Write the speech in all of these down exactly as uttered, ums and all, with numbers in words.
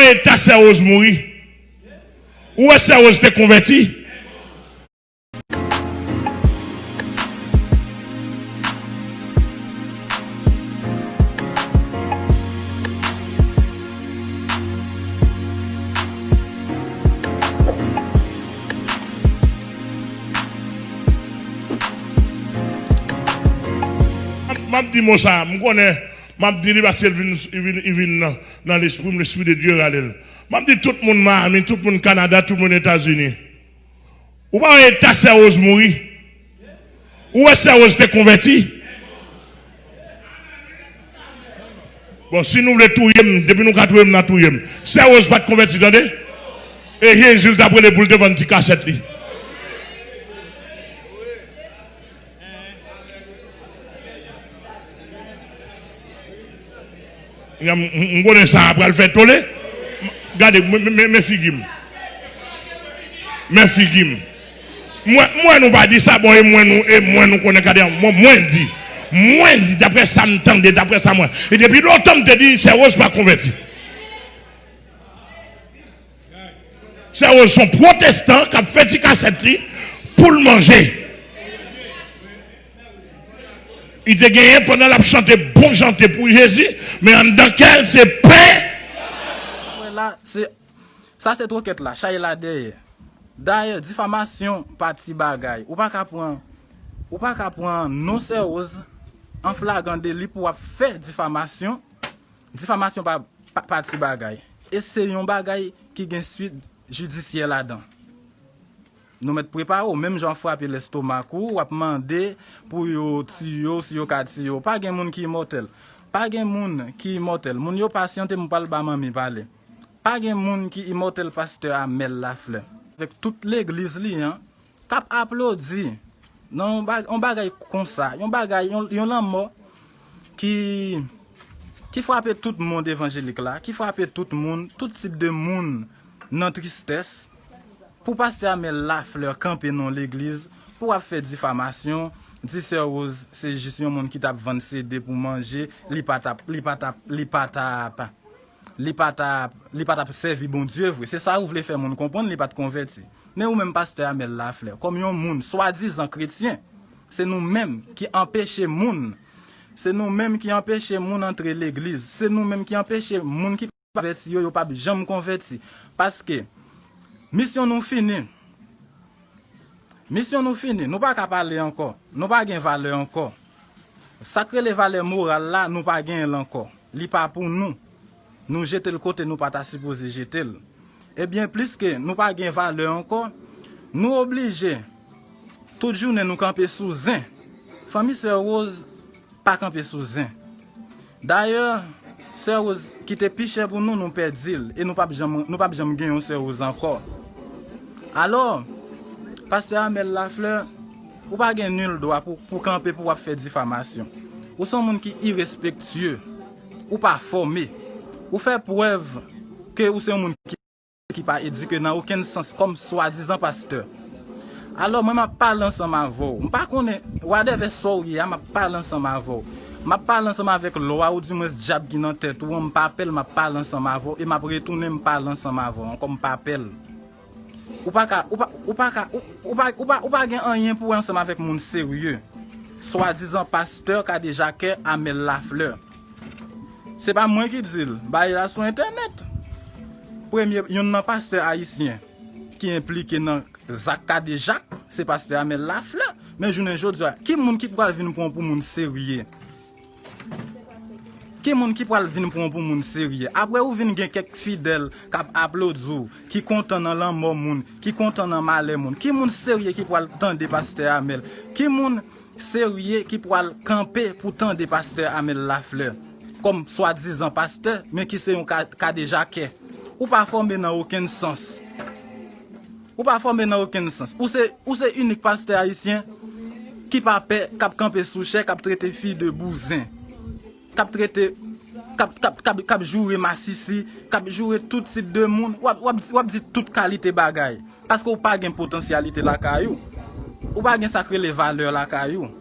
Eta Sè Rose mouri. Ou wè Sè Rose te konvèti? M ap di mo sa, m konnen m ap di li paske l vin, li vin, li vin nan, nan lespri m, Lespri de Dye rale l. M ap di tout moun Miami, tout moun Kanada, tout moun Etazini. Ou pa wè eta Sè Rose mouri? Ou wè Sè Rose te konvèti? Bon, si nou vle touye m, depi nou ka touye m, n a touye m. Sè Rose pa t konvèti, tande? E Jezi l t ap rele pou l te vann ti kasèt li. M, m, m konnen sa a pral fè tole. Gade, men, men, men figi m. Men figi m. Mwen, mwen nou pa di sa, bon, e mwen nou, e mwen nou konnen gade, mwen, mwen di. Mwen di, daprè sa m tande, daprè sa mwen. E depi lontan m te di, Sè Rose pa konvèti. Sè Rose se yon pwotestan k ap fè ti kasèt li pou l manje. Li te genyen pandan l ap chante bon chante pou Jezi, men anndan kè l se pen. Wè la, se, sa se twokèt la, chay la dèyè. Dayè, difamasyon pa ti bagay. Ou pa ka pran, ou pa ka pran non Sè Rose an flagran deli pou w ap fè difamasyon. Difamasyon pa, pa, pa ti bagay. E se yon bagay ki gen swit jidisyè ladan. Nou mèt prepare w, menm jan w ap frape lèstomak ou, w ap mande pou yo tiye w, si yo ka tiye w. Pa gen moun ki imòtèl. Pa gen moun ki imòtèl. Moun yo pasyante, m pral ba manmi pale. Pa gen moun ki imòtèl, pastè Amel Lafleur. Avèk tout legliz li an, k ap aplodi nan yon ba-, yon bagay konsa, yon bagay, yon, yon lanmò ki, ki frape tout mond evanjelik la, ki frape tout moun, tout tip de moun nan tristès. Pou pastè Amel Lafleur kanpe nan yon legliz pou ap fè difamasyon, di Sè Rose se jis yon moun ki t ap vann C D pou manje, li pa t ap, li pa t ap, li pa t ap, li pa t ap, li pa t ap sèvi Bondye vre. Se sa ou vle fè moun konprann, li pa t konvèti. Men ou menm pastè Amel Lafleur, kòm yon moun swadizan kretyen, se nou menm ki anpeche moun, se nou menm ki anpeche moun antre legliz, se nou menm ki anpeche moun ki konvèti yo, yo p ap janm konvèti. Paske misyon nou fini. Misyon nou fini. Nou pa ka pale ankò. Nou pa gen valè ankò. Sa k rele valè moral la, nou pa genyen l ankò. Li pa pou nou. Nou jete l kote nou pa ta sipoze jete l. Ebyen, pliske nou pa gen valè ankò, nou oblije tout jounen nou kanpe sou zen. Fanmi Sè Rose pa kanpe sou zen. Dayè, Sè Rose ki te pi chè pou nou, nou pèdi l, e nou p ap janm, nou p ap janm gen yon Sè Rose ankò. Alò, pastè Amel Lafleur, ou pa gen nil dwa pou, pou kanpe pou w ap fè difamasyon. Ou se yon moun ki irespektye, ou pa fòme, ou fè prèv ke ou se yon moun ki ki pa edike nan okenn sans kòm swadizan pastè. Alò, mwen, m ap pale ansanm avè w. M pa konnen, wadèvè sa w ye a, m ap pale ansanm avè w. M ap pale ansanm avèk lwa, oudimwens dyab ki nan tèt ou an, m pa pè l, m ap pale ansanm avè w, e m ap retounen, m pale ansanm avè w ankò, m pa pè l. Ou pa ka, ou pa, ou pa ka, ou, ou pa, ou pa, ou pa gen anyen pou wè ansanm avèk moun serye. Swadizan pastè kadejakè Amel Lafleur. Se pa mwen ki di l, bagay la sou entènèt. Premye, youn nan pastè ayisyen ki enplike nan zak kadejak, se pastè Amel Lafleur. Men jounen jodi a, ki moun ki pral vin pran w pou moun serye? Ki moun ki pral vin pran w pou moun serye? Apre ou vin gen kèk fidèl k ap aplodi w, ki kontan nan lanmò moun, ki kontan nan malè moun. Ki moun serye ki pral tande pastè Amel? Ki moun serye ki pral kanpe pou tande pastè Amel Lafleur kòm swadizan pastè, men ki se yon ka-, kadejakè. Ou pa fòme nan okenn sans. Ou pa fòme nan okenn sans. Ou se, ou se inik pastè ayisyen ki pa pè, k ap kanpe sou chè, k ap trete fi de bouzen, k ap trete, k ap, k ap, k ap, k ap joure masisi, k ap joure tout tip de moun. W ap, w ap, w ap di tout kalite bagay. Paske w pa gen potansyalite lakay ou. Ou pa gen sa k rele valè lakay ou.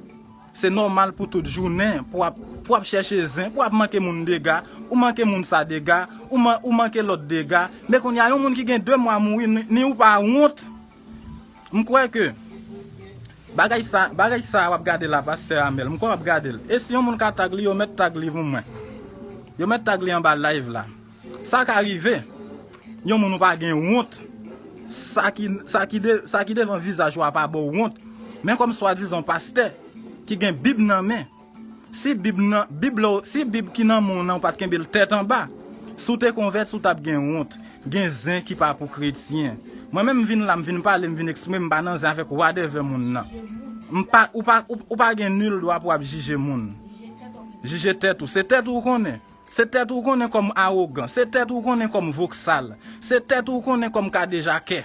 Se nòmal pou tout jounen, pou ap, pou ap chèche zen, pou ap manke moun dega, ou manke moun sa dega, ou, man, ou manke lòt dega. Men kounye a, yon moun ki gen de mwa mouri, ni, ni ou pa wont. M kwè ke bagay sa, bagay sa w ap gade la, pastè Amèl, m kwè w ap gade l. E si yon moun ka tag li, yo mèt tag li pou mwen. Yo mèt tag li anba live la. Sa ka rive. Yon moun ou pa gen wont. Sa ki, sa ki, de, sa ki devan vizaj ou a pa ba w wont. Men kòm swadizan pastè ki gen Bib nan men, si Bib nan, Bib la, si Bib ki nan men w nan ou pa t kenbe l tèt anba, si w te konvèti, ou t ap gen wont. Gen zen ki pa pou kretyen. Mwen menm m vin la, m vin pale, m vin eksprime, m pa nan zen avèk whatever moun nan. M pa, ou pa, ou, ou pa gen nil dwa pou w ap jije moun. Jije tèt ou. Se tèt ou w konnen. Se tèt ou w konnen kòm awogan. Se tèt ou w konnen kòm voksal. Se tèt ou w konnen kòm kadejakè.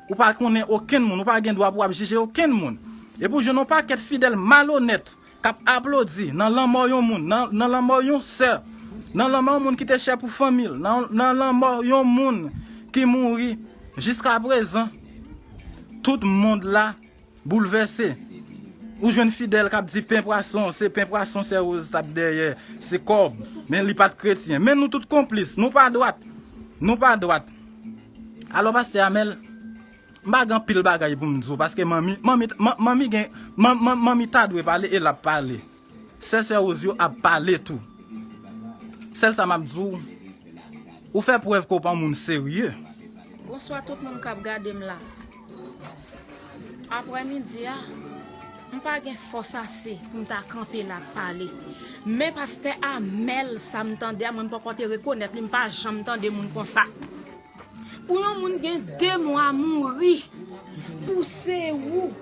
Ou pa konnen okenn moun. Ou pa gen dwa pou w ap jije okenn moun. Epi w jwenn yon pakèt fidèl malonèt k ap aplodi nan lanmò yon moun, nan, nan lanmò yon sè, nan lanmò yon moun ki te chè pou fanmi l, nan, nan lanmò yon moun ki mouri. Jiska prezan, tout mond la boulvèse. Ou jwenn fidèl k ap di pen pwason, se pen pwason Sè Rose t ap dèyè, se kòb, men li pa t kretyen. Men nou tout konplis, nou pa dwat. Nou pa dwat. Alò, pastè Amèl, m pa gen anpil bagay pou m di w, paske manmi, manmi, man- manmi gen, man- man- manmi ta dwe pale e l ap pale. Sè Sè Rose yo ap pale tou. Sèl sa m ap di w, ou fè prèv ke w pa yon moun serye. Bonswa tout moun k ap gade m la. Aprèmidi a, m pa gen fòs ase pou m ta kanpe la ap pale. Men pastè Amèl, sa m tande a, mwen m poko te rekonèt li, m pa janm tande moun konsa. Pou yon moun gen de mwa mouri, pou se ou,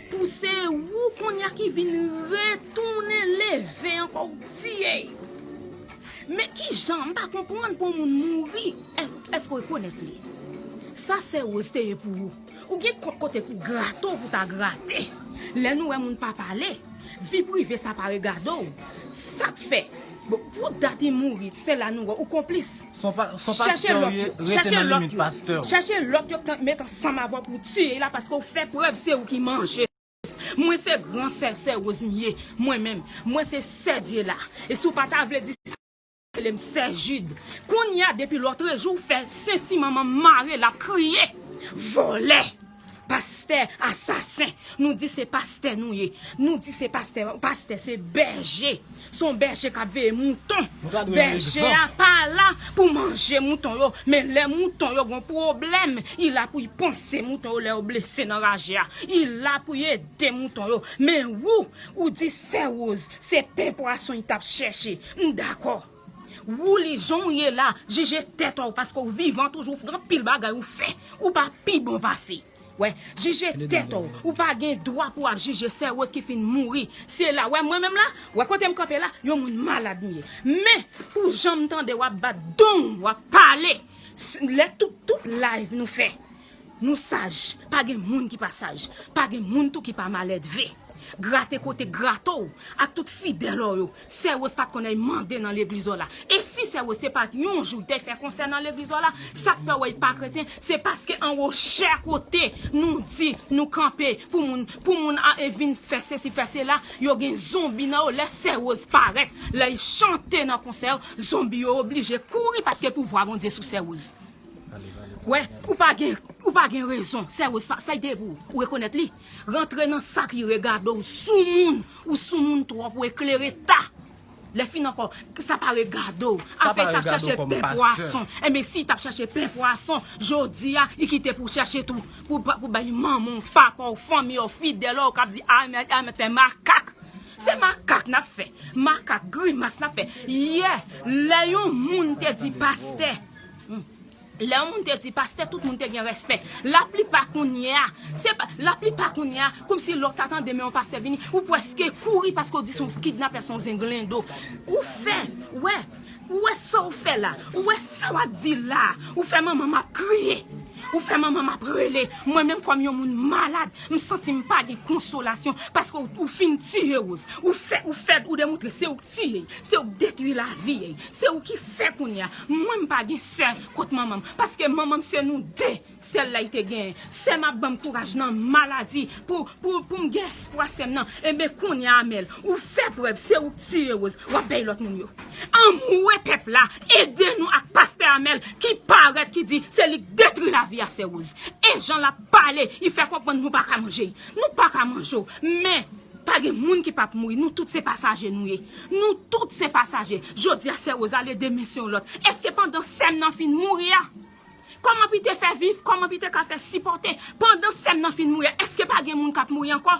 pou se ou kounye a ki vin retounen leve ankò, ou tiye. Men kijan, m pa konprann pou yon moun mouri, èske w rekonèt li? Sa Sè Rose te ye pou ou. Ou gen kont kote pou grate w pou ta grate. Lè nou wè moun pa pale, vi prive sa pa regade w. Sa k fè? Bon, pou dat li mouri, se la nou wè ou konplis. Son pa, son pastè ou ye, rete nan limit pastè w. Chèche lòt yo k met ansanm avè w pou tiye la, paske w fè prèv se ou ki manje. Mwen se gran sè Sè Rose m ye, mwen menm. Mwen se sè Dye la. E si w pa ta vle di, rele m sè Jid. Kounye a, depi lòtrejou, w fè senti manman m mare, l ap kriye. Vòlè! Pastè asasen! Nou di se pastè nou ye. Nou di se pastè. Pastè se bèje. Se yon bèje k ap veye mouton. Bèje a pa la pou manje mouton yo. Men lè mouton yo gon pwoblèm, li la pou li panse mouton yo lè yo blese nan raje a. Li la pou li ede mouton yo. Men ou, ou di Sè Rose, se pen pwason li t ap chèche. M dakò. Ou li jan w ye la, jije tèt ou, paske w vivan toujou, w gen anpil bagay ou fè. Ou pa pi bon pase. Wè, jije tèt ou. Ou pa gen dwa pou w ap jije Sè Rose ki fin mouri. Se la, wè mwen menm la, wè kote m kanpe la, yon moun malad m ye. Men, pou jan m tande w ap bat dong, w ap pale. S- Lè tout, tout live nou fè, nou saj. Pa gen moun ki pa saj. Pa gen moun tou ki pa maledve. Grate kote grate w ak tout fidèl ou yo. Sè Rose pa t konn al mande nan legliz ou la. E si Sè Rose te pa t yon jou te fè konsè nan legliz ou la, sa k fè w wè l pa kretyen, se paske anwo chè kote nou di nou kanpe pou moun, pou moun a, e vin fè sesi, fè sela, yo gen zonbi nan yo. Lè Sè Rose parèt, lè l chante nan konsè yo, zonbi yo oblije kouri paske pouvwa Bondye sou Sè Rose. Wè, ou pa gen, ou pa gen rezon. Sè Rose, pa, sa y te pou ou, ou rekonèt li. Rantre nan sa ki regade w, sou moun, ou sou moun twòp, ou eklere ta. Lè fin ankò, sa pa regade w. Afè y t ap chèche pen pwason. Enben, si y t ap chèche pen pwason, jodi a, y kite pou chèche tou, pou, pou bay manman w, papa w, fanmi w, fidèl ou k ap di, a, men, a, men fè makak. Se makak n ap fè. Makak, grimas n ap fè. Yè, lè yon moun te di pastè, hmm, lè yon moun te di pastè, tout moun te gen respè. Laplipa kounye a, se pa, laplipa kounye a, kòmsi lè w ta tande men yon pastè vini, ou prèske kouri paske w di se yon kidnapè, se yon zenglendo. Ou fè, wè, ou wè sa w fè la, ou wè sa w ap di la, ou fè manman m ap kriye. Ou fè manman m ap rele. Mwen menm kòm yon moun malad, m santi m pa gen konsolasyon paske ou, ou fin tiye Rose. Ou fè, ou fè, ou demontre se ou k tiye, se ou k detwi lavi, se ou ki fè kounye a. Mwen m pa gen sè kot manman m paske manman m se nou de. Sèl la li te genyen. Sè m ap ban m kouraj nan maladi pou, pou, pou m gen espwa sè m nan. Enben kounye a Amèl, ou fè prèv se ou k tiye Rose, w ap bay lòt moun yo. Anmwe pèp la, ede nou ak pastè Amèl ki parèt ki di se li k detwi lavi a sè Rose. E jan l ap pale, li fè konprann nou pa ka manje. Nou pa ka manje w, men pa gen moun ki p ap mouri. Nou tout se pasaje nou ye. Nou tout se pasaje. Jodi a sè Rose ale, demen se yon lòt. Èske pandan sè m nan fin mouri a, kòman pou te fè viv, kòman pou te ka fè sipòte? Pandan sè m nan fin mouri, èske pa gen moun k ap mouri ankò?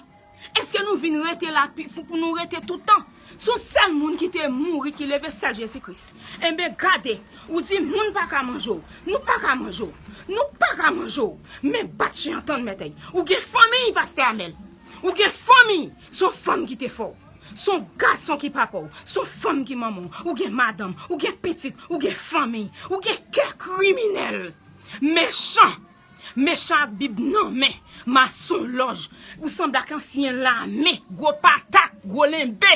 Èske nou vin rete la pi- pou nou rete tout tan? Se yon sèl moun ki te mouri, ki leve, sèl Jezi Kris. Enben gade, ou di moun pa ka manje w, nou pa ka manje w, nou pa ka manje w. Men bat chen an tann mèt ay. Ou gen fanmi, pastè Amèl. Ou gen fanmi, se yon fanm ki te fè w. Se yon gason ki papa w, se yon fanm ki manman w, ou gen madanm, ou gen pitit, ou gen fanmi, ou gen kè kriminèl. Mechan, mechan ak bib nan men, masonlòj, ou sanble ak ansyen lame, gwo patat, gwo lenbe.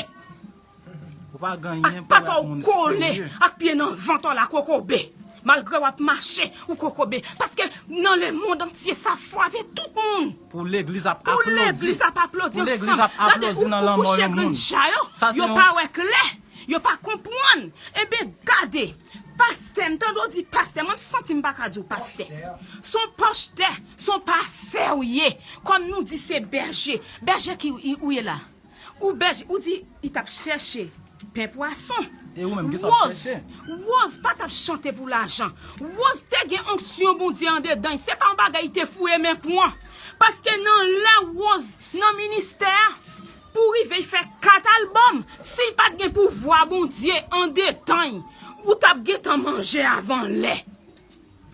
Ou pa gen anyen pou wè ak papa w kole, ak pye nan vant w la kokobe. Malgre w ap mache, ou kokobe. Paske nan lemonn antye sa frape tout moun. Pou legliz ap aplodi. Pou legliz ap aplodi ansanm. Gade, ou, ou kouche ak grenn ja yo, yo pa wè klè, yo pa konprann. Enben gade, pastè, m tande w di pastè, mwen m santi m pa ka di w pastè. Se yon pastè, se yon pastè w ye. Kòm nou di se bèje. Bèje ki ou ye la? Ou bèj, ou di li t ap chèche pen pwason. E ou menm, kisa w ap chèche? Rose, Rose pa t ap chante pou lajan. Rose te gen onksyon Bondye andedan l. Se pa yon bagay li te fouye men pran. Paske nan lè Rose nan ministè a, pou rive l fè kat albòm, si l pa t gen pouvwa Bondye andedan l, ou t ap gentan manje avan lè.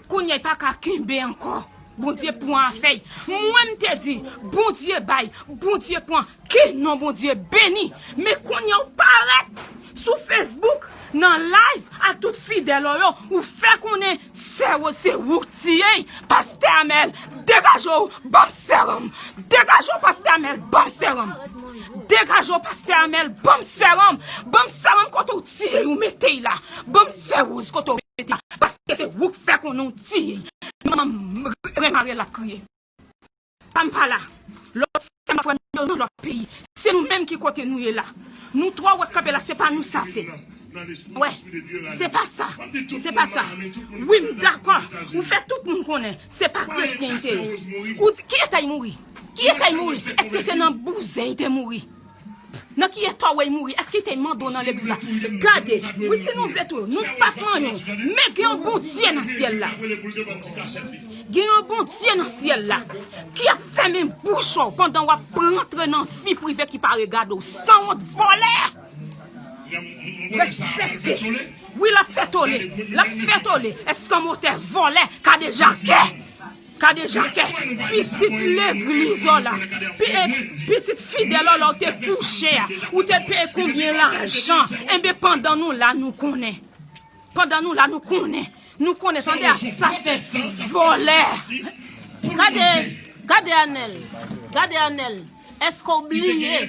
Kounye a, li pa ka kenbe ankò. Bondye pran afè l. Mwen, m te di, Bondye bay, Bondye pran, ke non Bondye beni. Men kounye a, ou parèt sou Facebook, nan live, ak tout fidèl ou yo, ou fè konnen sè Rose se ou k tiye l, pastè Amèl, degaje w, ban m sèranm. Degaje w, pastè Amèl, ban m sèranm. Degaje w, pastè Amèl, ban m sèranm. Ban m sèranm kote w tiye l, ou mete l la. Ban m sè Rose kote w mete l la. Paske se ou k fè konnen w tiye l. Manman m renmare l ap kriye. Pa m pa la. Lòt sè m ak frè m yo nan lòt peyi. Se nou menm ki kote nou ye la. Nou twa w ap kanpe la, se pa nou sa se. Wè, se pa sa. Se pa sa. Wi, m dakò. Ou fè tout moun konnen se pa kretyen li te ye. Ou di, ki eta l mouri? Ki eta l mouri? Èske se nan bouzen li te mouri? Nan ki eta w wè l mouri? Èske li te mande w nan legliz la? Gade, wi, si nou vle tou, nou p ap manyen w. Men gen yon Bondye nan syèl la. Gen yon Bondye nan syèl la ki ap fèmen bouch ou pandan w ap rantre nan vi prive ki pa regade w. Sanwont, vòlè! Respekte. Wi, l ap fè tole. L ap fè tole. Eskanmotè, vòlè, kadejakè. Kadejakè. Pitit legliz ou la. Pi-, e, pitit fidèl ou la ou te kouche a. Ou te peye konbyen lajan? Enben, pandan nou la, nou konnen. Pandan nou la, nou konnen. Nou konnen, tande, asasen, vòlè. Gade, gade Anèl. Gade Anèl. Èske w bliye?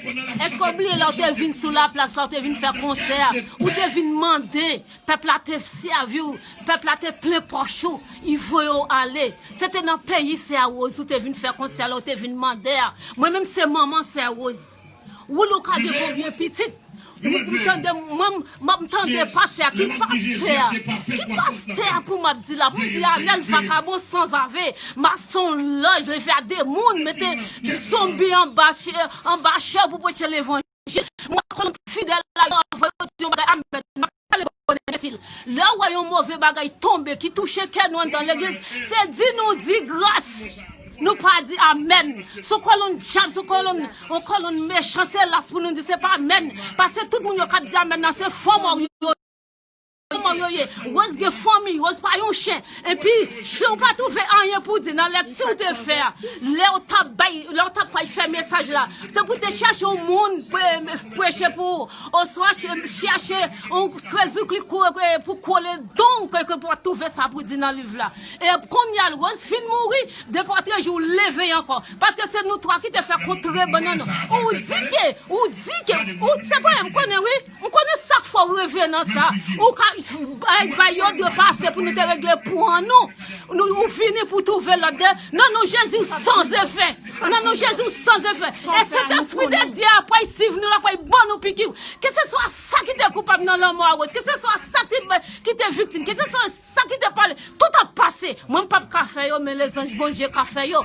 Èske w bliye lè w te vin sou laplas la, w te vin fè konsè a? Ou te vin mande, pèp la te sèvi w, pèp la te plen pòch ou, li voye w ale. Se te nan peyi Sè Rose ou te vin fè konsè la, ou te vin mande a. Mwen menm se manman Sè Rose. Woulou ka gen konbyen pitit? M tande, mwen, m ap tande pastè a. Ki pastè a? Ki pastè a pou m ap di la? Pou m di Anèl vakabon sanzave, masonlòj, leve a demoun, mete zonbi anba chè, anba chè pou preche levanjil. Mwen konn fidèl la, yo anvoye yo di yon bagay, amèn. M ap pale bon enbesil. Lè w wè yon move bagay tonbe ki touche kè nou anndan legliz, se di nou di gras. Nou pa di amèn. Se yon kolonn dyab, se yon kolonn, yon kolonn mechan, se las pou nou di se pa amèn. Paske tout moun yo k ap di amèn nan se fo mò yo, fo mò yo ye. Rose gen fanmi, Rose pa yon chen. Epi, si w pa twouve anyen pou di nan lèkti w te fè a, lè w t ap bay, lè w t ap pral fè mesaj la, se pou te chèche yon moun pre- preche pou ou, oswa ch- chèche yon krezikli pou kole don ke, ke pou twouve sa pou di nan liv la. E kounye a, Rose fin mouri, de pa trè jou leve ankò. Paske se nou twa ki te fè kontre bannann. Ou di ke, ou di ke, ou, se pa, m konnen wi. M konnen sa k fè w reve nan sa. Ou ka bay, bay yo dwe pase pou nou te regle pwen nou. Nou, ou vini pou twouve lòt de. Nan non Jezi, w san zefè. Nan non Jezi, w san zefè. E Sentespri de Dye a pral swiv nou, l ap pral ban nou pikiw. Keseswa sa ki te koupab nan lanmò a Rose, keseswa sa ki te, ki te viktim, keseswa sa ki te pale, tout ap pase. Mwen, m p ap ka fè yo, men lezanj Bondye ka fè yo.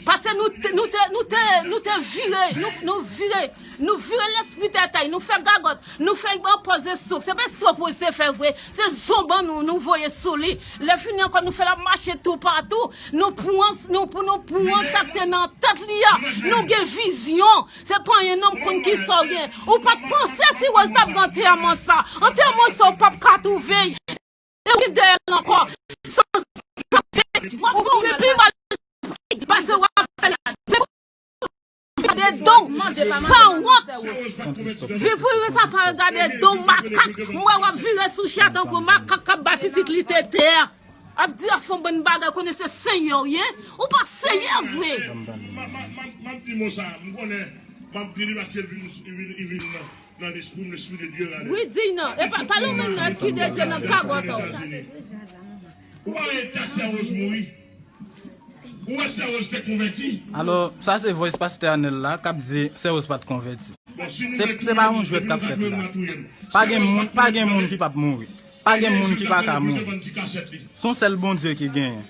Paske nou te, nou te, nou te, nou te vire, nou, nou vire, nou vire lespri tètay, nou fè gagòt, nou fè yon poze souk. Se pa si opoze fè vre, se zonban nou, nou voye sou li. Lè fini ankò, nou fè l ap mache toupatou. Nou pran, nou, pou nou pran sa k te nan tèt li a. Nou gen vizyon. Se pa yon nonm konn ki sa w gen. Ou pa t panse si Rose t ap gen antèman sa. Antèman sa, ou p ap ka twouve l. E w gen dèyè l ankò. San zave. Ou gen pi mal pase w ap fè l. Gade don, sanwont. Vin pou sa pa gade don makak. M wè w ap vire sou chè tankou makak k ap bay pitit li tete a. Ap di ap fè yon bann bagay, konnen se senyè w ye. Ou pa senyè vre. M ap di mo sa, m konnen m ap di li paske l vin, li vin, li vin nan, nan lespri m, lespri de Dye la. Wi, di non. E pa, pale w menm nan, lespri de Dye nan gagòt ou. Ou pa wè eta sè Rose mouri? Ou wè sè Rose te konvèti? Alò, sa se voice pastè Anèl la k ap di sè Rose pa t konvèti. Se, se pa yon jwèt k ap fèt la. Pa gen moun, pa gen moun ki p ap mouri. Pa gen moun ki pa ka mouri. Se yon sèl Bondye ki genyen.